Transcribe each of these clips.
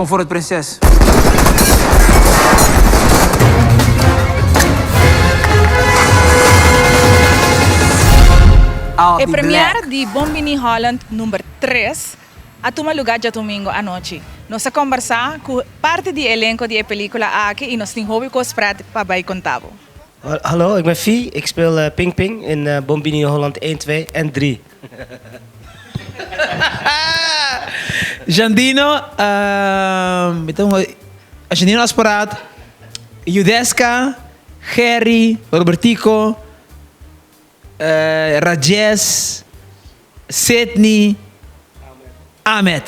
Kom voor het prinses. E première di Bon Bini Holland number tres a tuma lugá djadumingu anochi. Nos a kombersá ku parti di e elenko di e pelíkula aki i nos tin hopi kos pret pa bai konta bo. Hallo, ik ben Fie. Ik speel Ping Ping in Bon Bini Holland 1, 2 en 3. Jandino, mi ta un Jandino Asporaat, Judeska, Gerry, Robertico, Rajesh, Sidney, Ahmed.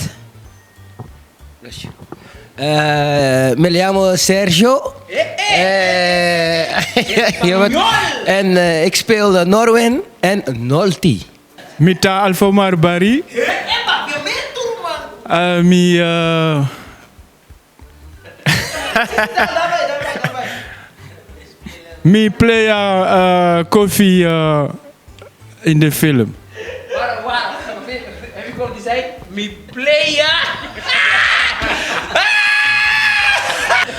Me llamo Sergio. En ik speel Norwin en Nolty. Mi ta Alfomar Barry. Mi Mi playa koffie in de film.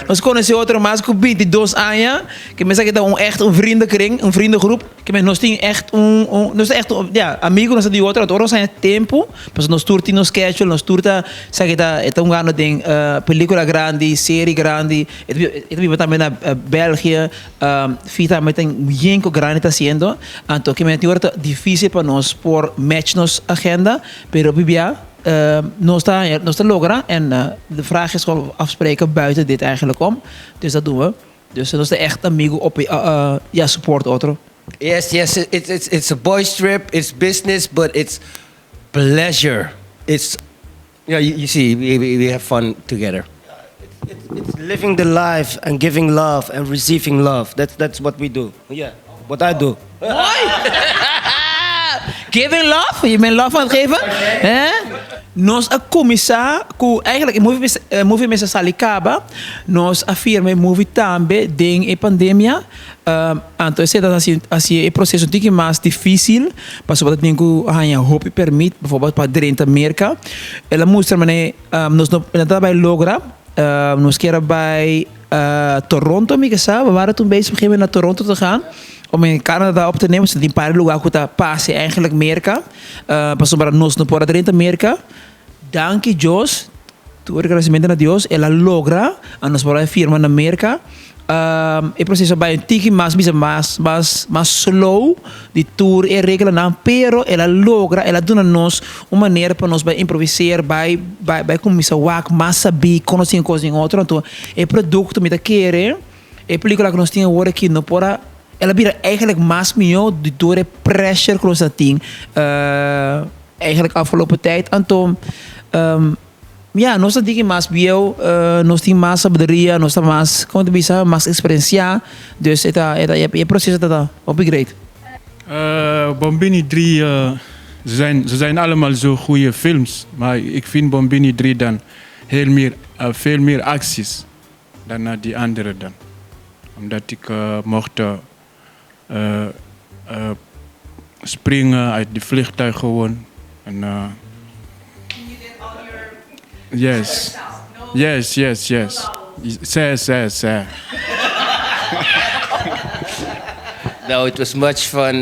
Nos conoce otro mas cu 22 aña, ke mester aki ta un echt un vriendenkring, un vriendengroep. Ke men nos tin echt un, un, nos ta echt un, ya, amigo nos ta di otro, anto ora nos haña tempo, pasobra nos tur tin nos schedule, nos tur ta, sa ke ta, e ta un gano den pelicula grandi, serie grandi, e ta e ta biba tambe na België, Fi tambe ta yen ku grandi ta hasiendo, anto ke men tin ora ta dificil pa nos por match nos agenda, pero bibia nos ta haña, nos ta logra en de vraag is gewoon afspreken buiten dit eigenlijk om, dus dat doen we. Dus nos ta echt amigo op ya support otro. Yes, yes, it's, it's, it's a boys trip, it's business, but it's pleasure. It's, yeah, you, you see, we, we, we have fun together. It's, it's living the life and giving love and receiving love. That's, that's what we do. Yeah, what I do. Giving love? Je bent love aan het geven? Hè? Nos a kuminsá ku eigenlijk e movie e movie mester sali kaba. Nos a firma e movie tambe den e pandemia. Anto esei ta hasi hasi e proseso un tiki mas difísil pasobra ta tin ku haña hopi permit bijvoorbeeld pa drenta Merka. El a mustra manera nos no no ta bai logra. Nos kier a bai Toronto mi ke sa. We waren toen bezig op een gegeven moment naar Toronto te gaan om in Canada op te nemen. Pasobra tin par di lugar ku ta pase eigenlijk Merka. Pasobra nos no por a drenta Merka. Danki Dios, tur agradecimento na Dios, el a logra a nos por a firma na Merka. E proceso a bai un tiki mas bisa mas mas mas slow di tur e reglanan, pero el a logra, el a duna nos un manera pa nos bai improviseer, bai bai bai cuminsa wak mas sabí kon nos tin kos den otro. Anto e producto mi ta kere e pelicula ku nos tin awor aki no por a El a bira eigenlijk mas mihó di tur e pressure ku nos a tin eigenlijk afgelopen tijd. Anto ya nos ta diki mas bieu, nos tin mas sabiduria, nos ta mas komo ta bisa mas eksperensiá. Dus e ta e ta e proseso ta ta hopi great. Bombini 3 ze zijn ze zijn allemaal zo goeie films maar ik vind Bombini 3 dan heel meer veel meer acties. Dan na die andere dan. Omdat ik mocht springen uit die vliegtuig gewoon. En, yes. Yes, yes, yes. Zé, zé, zé. No, it was much fun.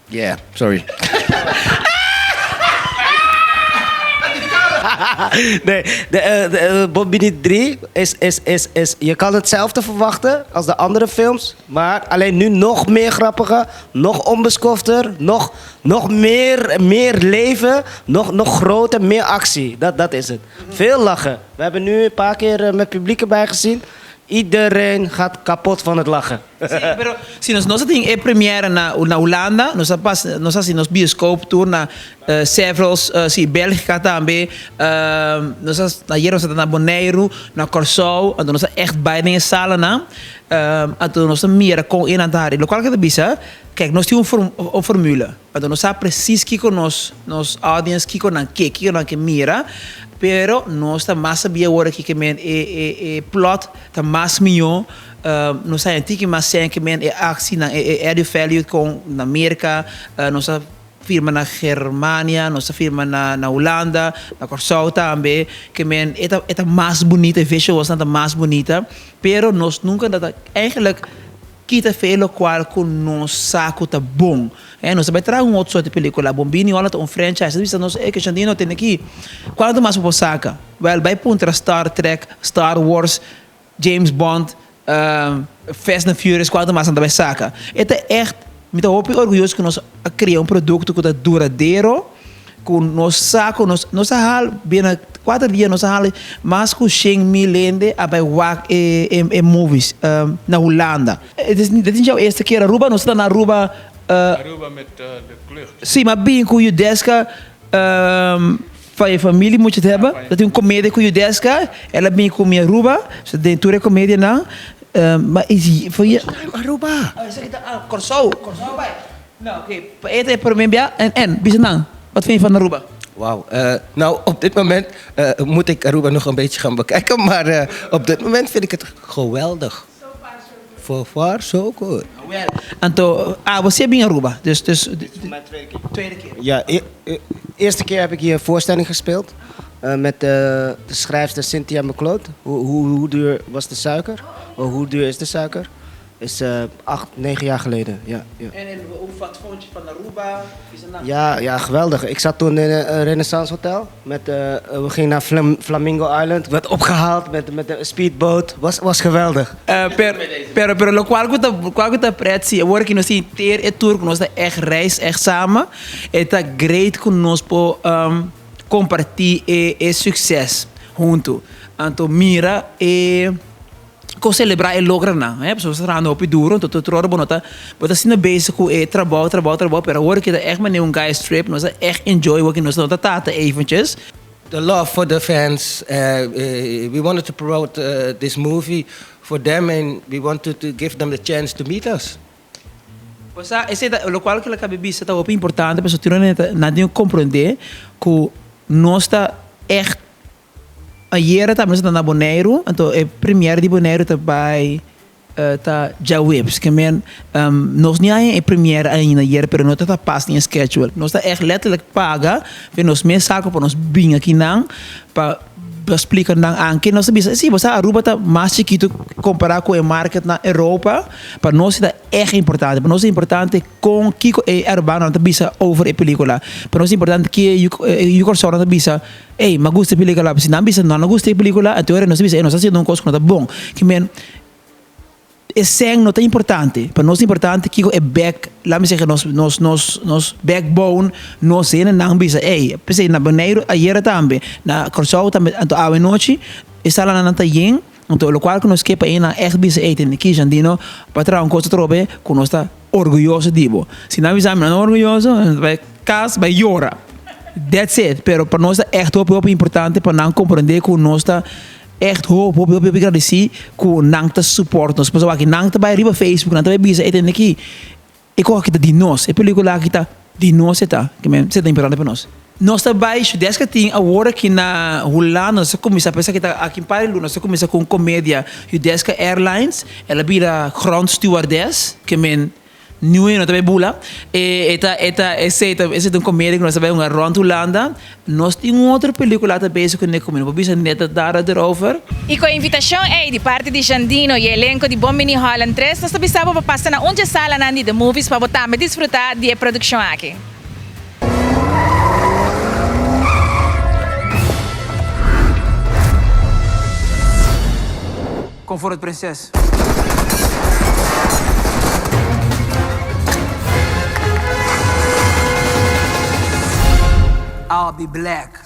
Yeah, sorry. Nee, de, de, Bombini 3 is, is, is, is... Je kan hetzelfde verwachten als de andere films. Maar alleen nu nog meer grappiger, nog onbeskofter, nog, nog meer, meer leven, nog, nog groter, meer actie. Dat, dat is het. Veel lachen. We hebben nu een paar keer met publiek erbij gezien. Iedereen gaat kapot van het lachen. Sí, pero si nos nos a tin e première na na Hulanda, nos a pas nos a hasi nos bioscoop tour na several si Bélgica tambe, nos a ayer nos a ta na Boneiru, na Kòrsou, anto nos a ègt bai den e salanan, anto nos a mira kon e nan ta hari. Lokual ke ta bisa, kèk nos tin un un formule, anto nos sa presis kiko nos nos audience kiko nan ke, kiko nan ke mira, pero nos ta mas sabia awor aki ke men e e e plot ta mas mihó. Nos a henti ki mas sèn ke men e aksinan, e added value kon na Merka. Nos a firma na Germania, nos a firma na na Hulanda, na Kòrsou tambe, ke men e ta e ta mas bunita, e visuals nan ta mas bunita, pero nos nunka ta ta eigenlijk kita fe lokual ku nos sa ku ta bon. E nos ta bai traha un otro soort di pelicula. Bon Bini Hola ta un franchise. Ta bisa nos, ey Chandino tene aki. Cuanto mas bo por saca? Wel, bai puntra Star Trek, Star Wars, James Bond, Fast and Furious cuanto mas nan ta bai saca. E ta echt, mi ta hopi orguyoso cu nos a crea un producto cu ta duradero, cu nos sa cu nos, nos a haal binnen cuater dia nos a haal mas cu 100,000 hende a bai wak e e movies na Hulanda. Dit is jouw eerste keer Aruba, nos ta na Aruba. Aruba met de klucht. Si, maar bin cu Judeska van je familie moet je het hebben. Dat is un comedia cu Judeska. El a bin cu mi Aruba. So den tur e comedianan. Maar is voor je. Aruba. Oh, esaki ta ah, Kòrsou. Kòrsou bai. Nou, oké. Pa e ta e promé bia. En, en, bisa nan, wat vind je van Aruba? Wauw. Nou, op dit moment moet ik Aruba nog een beetje gaan bekijken. Maar op dit moment vind ik het geweldig. So far, so good. Wel, anto abo si a bin Aruba, dus, dus. Dit is voor mij tweede keer. Tweede keer. Ja, e e eerste keer heb ik hier een voorstelling gespeeld met de schrijfster Cynthia McLeod. Hoe, hoe, hoe duur was de suiker? Oh, hoe duur is de suiker? Is 8, 9 jaar geleden. Ja, ja. En, en hoe, wat vond je van Aruba? Is het nou? Ja, ja, geweldig. Ik zat toen in een Renaissance Hotel. Met, we gingen naar Flamingo Island. Werd opgehaald met de speedboot. Was geweldig. Per, pero, pero lokual ku ta, lokual ku ta pret si, awor ki nos tin ter e tour ku nos ta echt reis echt samen, e ta great ku nos por kompartí e e sukses huntu. Anto mira e Kon selebrá e logranan, hè? Pasobra bo ta trahando hopi duro, anto tur ora bo no ta, bo ta asina bezig ku e trabou, trabou, trabou, pero awor ki ta ègt manera un guys trip, nos ta ègt enjoy awor ki nos no ta tata eventjes. The love for the fans, we wanted to promote this movie for them and we wanted to give them the chance to meet us. Bo sa, esei ta lokual ku el a kabe bisa ta hopi importante, pasobra tur hende ta, nan tin ku komprondé ku nos ta ègt Ayera tambe nos ta na Boneiru, anto e premiere di Boneiru ta bai ta djaweps. Ke men nos ni haña e premiere ainda ayera, pero no ta ta pas den e schedule. Nos ta ègt letterlijk paga fe nos mes saco pa nos bin akinan pa splika nan anke nos ta bisa, si bo sa Aruba ta mas chikitu kompara ku e market na Europa, pa nos ta ègt importante. Pa nos ta importante. Kon kiko e Arubanonan ta bisa over e pelikula. Pa nos importante ki e yu Kòrsounan ta bisa, ey, m'a gusta e pelikula. Si nan bisa nan no gusta e pelikula, anto ora nos ta bisa, ey, nos ta hasiendo un kos ku no ta bon. Ki men, e sèn no ta importante. Pa nos ta importante kiko e bèk, laat me zeggen, nos, nos, nos, nos backbone, nos hendenan bisa, ey, p'esei na Boneiru ayera tambe, na Kòrsou tambe, anto awe nochi e salanan ta yen. Anto lokual ku nos ke pa e nan ègt bisa, ey, tende ki, Jandino, pa traha un kos atrobe ku nos ta orguyoso di bo. Si nan bisa mi no orguyoso, nan ta bai kas bai yora. That's it. Pero pa nos ta ègt hopi hopi importante pa nan komprendé ku nos ta ègt hopi hopi hopi gradisí ku nan ta support nos. Pasobra wak nan ta bai riba Facebook, nan ta bai bisa, ey tende ki, E kos aki ta di nos, e pelikula aki ta di nos e ta, ke men esei ta importante pa nos. Nos ta bai Judeska tin awor aki na Hulanda nos a kuminsá pensa ki ta aki un par di luna nos a kuminsá ku un komedia Judeska Airlines el a bira grond stewardess ke men niun hende no ta bai bula e ta e ta esei ta esei ta un komedia ku nos ta bai hunga rònt Hulanda. Nos tin un otro pelicula ta bezig cu Nico, mi no por bisa net a dara erover. I ku e invitashon ei di parti di Jandino i e elenko di Bon Bini Holland 3, nos ta bisa bo pa pasa na un dje salanan di The Movies pa bo tambe disfrutá di e produkshon aki. Kom voor het prinses. I'll be black.